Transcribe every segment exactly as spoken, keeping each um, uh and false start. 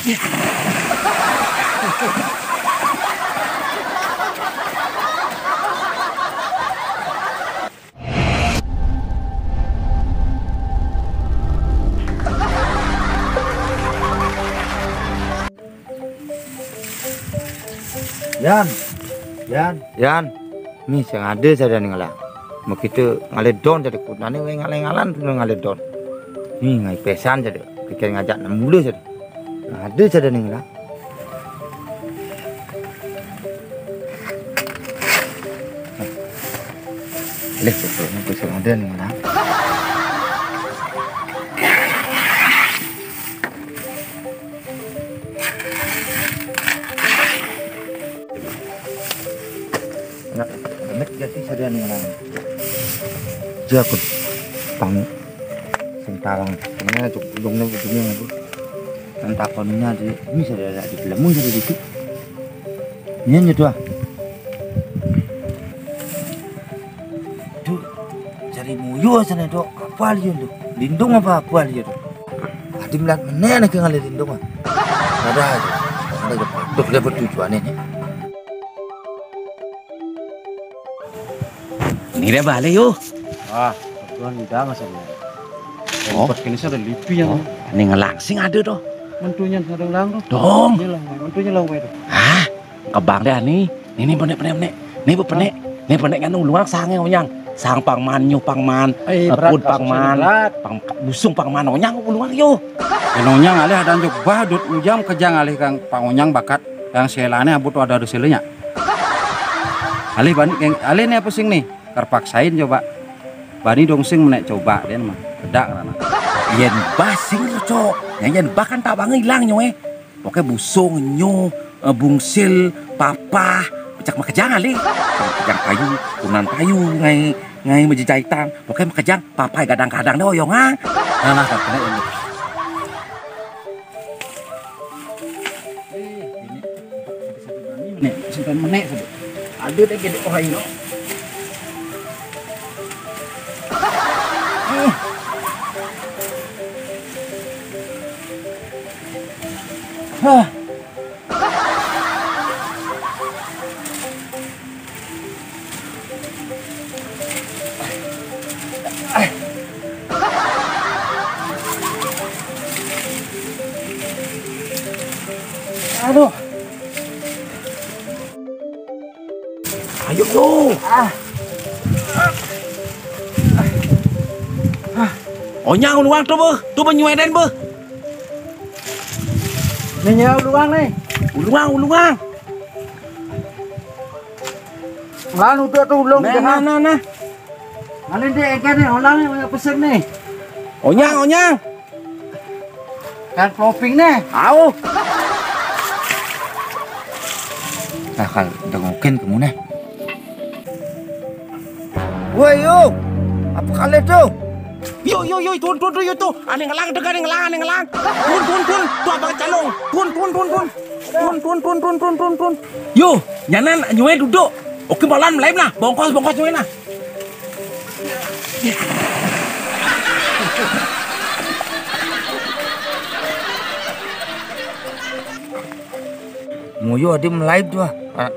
Yan, Yan, Yan. Ni sing ada sada ni ngelang. Mekita ngalih don sada kunane we ngalih-ngalan tu ngalih don. Ni ngai pesan sada. Pikir ngajak nang mula sada. Ada sada ni ngelang. Leh, betul ni pesan ada ni ngelang. Nak, nak jadi sada ni ngelang. Jaku pang sing tawang. Ini aja belum ni ujungnya aku. Nang takonnya di ini sada di belemu sada di situ. Ini aja tu ah. Tu cari muyu sana tu. Apa dia tu? Lindung apa apa dia tu? Adi melat meneh nak ngalih lindung ah. Ada aja. Ada aja. Tuh dia bertujuan ini. Ni dah balik yo. Ah, tuan dah ngasal. Oh. Tempat kini sada lipi yang. Oh, ni ngelang sing ada tu. Mentunya sada ngelang tu. Dong. Iyalah, mentunya lah tu. Ah, kebang deh ni. Ni ni penek penek penek. Ni bu penek. Ni penek kan uluang sange onyang. Sang pangman nyu pangman. Eh, berat pun kasusnya pangman. Berat. Pang busung pangman onyang uluang yo. Kan onyang alih ada njuk bah dut ujam kejang alih kang pang onyang bakat yang selane abut ada ada selanya. Alih bani keng alih ni apa sing ni? Terpaksain coba. Bani dong sing menek coba dia mah. Bedak karena. Yen bah sing cok. Yang yen bah kan tak bangun hilang nyoe. Pokoknya busung nyu, eh, bungsil, papah, pecak makejang alih. Makejang payu, turunan payu, ngai ngai mejejahitan. Pokoknya makejang, papah kadang-kadang deh oyong ah. Nah, nah, kena ini. Nih, sampai menek sudah. Ada deh gede oh ayo. Hah. Aduh. Ayo yo. Ah. Onyang uluang tu beuh, tu beuh nyueden beuh. Ni nya uluang ni. Uluang, uluang. Lan udah tu ulung nah, nah, nah, nah. Malin dek egan ni, orang ni banyak pesen ni. Onyang, onyang. Kan flopping ni. Au. Nah, kal dengokin kamu ni. Woi yo, apa kali tu? Yo yo yo, tun tun tun yo tu. Ane ngelang tu, ane ngelang, ane ngelang. Tun tun tun, tu abang calong. Tun tun tun tun. Tun tun tun tun tun tun tun. Yo, nyanan nyue duduk. Oke malam lain lah, bongkos bongkos nyue lah. Muyu adi melaib tu ah. Ah,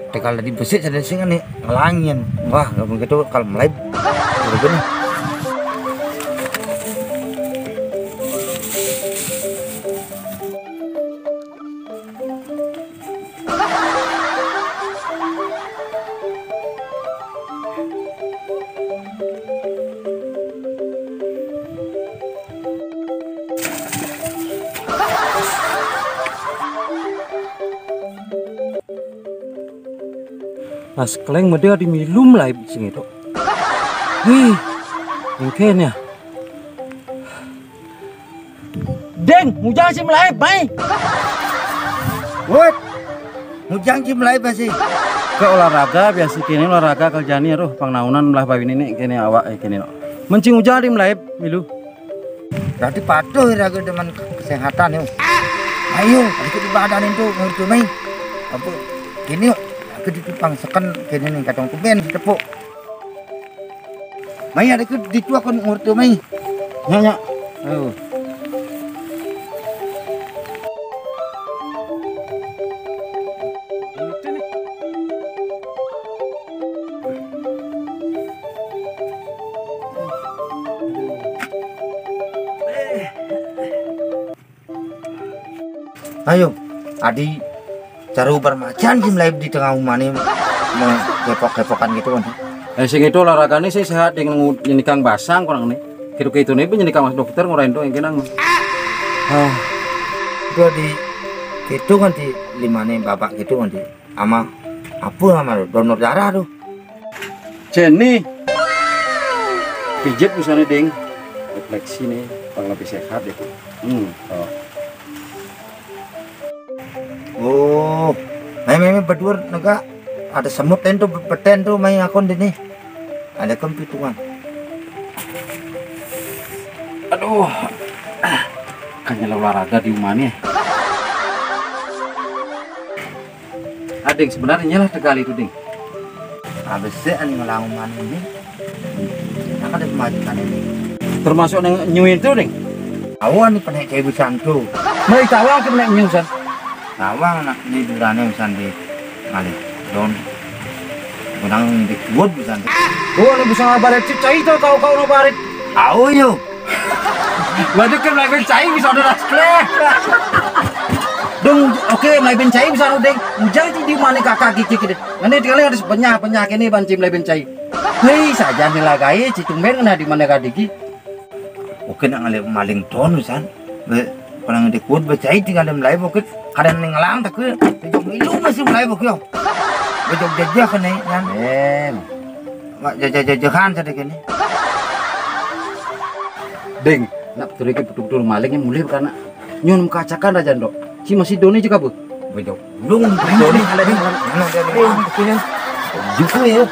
tegal adi besik sada sing ni ngelangin. Wah, kalau begitu kalau melaib. Kalau gini. Nah, sekeleng mede adi milu melaib sing itu. Wih, mungkin ya. Deng, ngujang si melaib, mai. Woi. Ngujang si melaib masih. Ke olahraga biasa kini olahraga kerjani aduh pangnaunan belah bawi ini kini awak eh, kini no. Mencing ngujang di melaib milu. Berarti patuh raga dengan kesehatan yo. Ayo, sedikit ibadah itu ngerti mai. Apa kini yo, aku ditipang seken kini ni katong tuben tepuk. Mai ada ke ditu aku ngurtu mai. Nya nya. Oh. Ayo, adi cara ubar macan sih mulai di tengah rumah nih, mau kepok-kepokan gitu kan. Eh, sing itu olahraganya sih sehat dengan ngu-, nyenikang basang kurang nih. Kira-kira itu nih, nyenikang mas dokter ngurain tuh yang kenang. Ah, itu di itu kan di lima nih babak gitu kan di ama apa nama lu? Donor darah tuh. Jenny. Pijit misalnya, Ding. Refleksi nih, kurang lebih sehat itu. Hmm, oh. Oh, main-main berdua nega ada semut ten tuh beten tuh main akun dini. Ada kempitungan. Aduh. Ah, kayaknya olahraga di rumah nih. Ading, sebenarnya lah tegal itu, Ding. Habis sih ani ngelawan ini. Aku ada pemajikan ini. Termasuk neng nyuin tuh, Ding. Awan nih pernah kayak busan tuh. Mulai tawang ke menek nyusan. Tawang nak ini durane busan di ngalih. Don. Menang di kuat busan tuh. Oh, ini bisa ngabaret cai tuh kau kau ngabaret. Au yo. Waduh, kan mulai ben cai bisa ada raskleh. Dong, oke, mulai ben cai bisa deng. Ujang di di mana kakak gigi gede. Nanti tinggal harus penyah penyah kene banci mulai ben cai. Hei, saja nih lagai, citung ben kena di mana kadigi. Oke, nak ngalih maling ton san. Be, kurang dikut becai tinggal dem mulai bukit. Kadang nih ngelang tak ke. Bejok milu masih mulai bukit. Bejok jajah kene yan. Eh, Mak jajah-jajahan tadi kene. Ding, nak betul iki betul-betul malingnya mulai karena nyun kacakan aja ndok. Si masih doni juga bu. Bejok. Dong, doni ada di mana? Mana dia? Juku ya.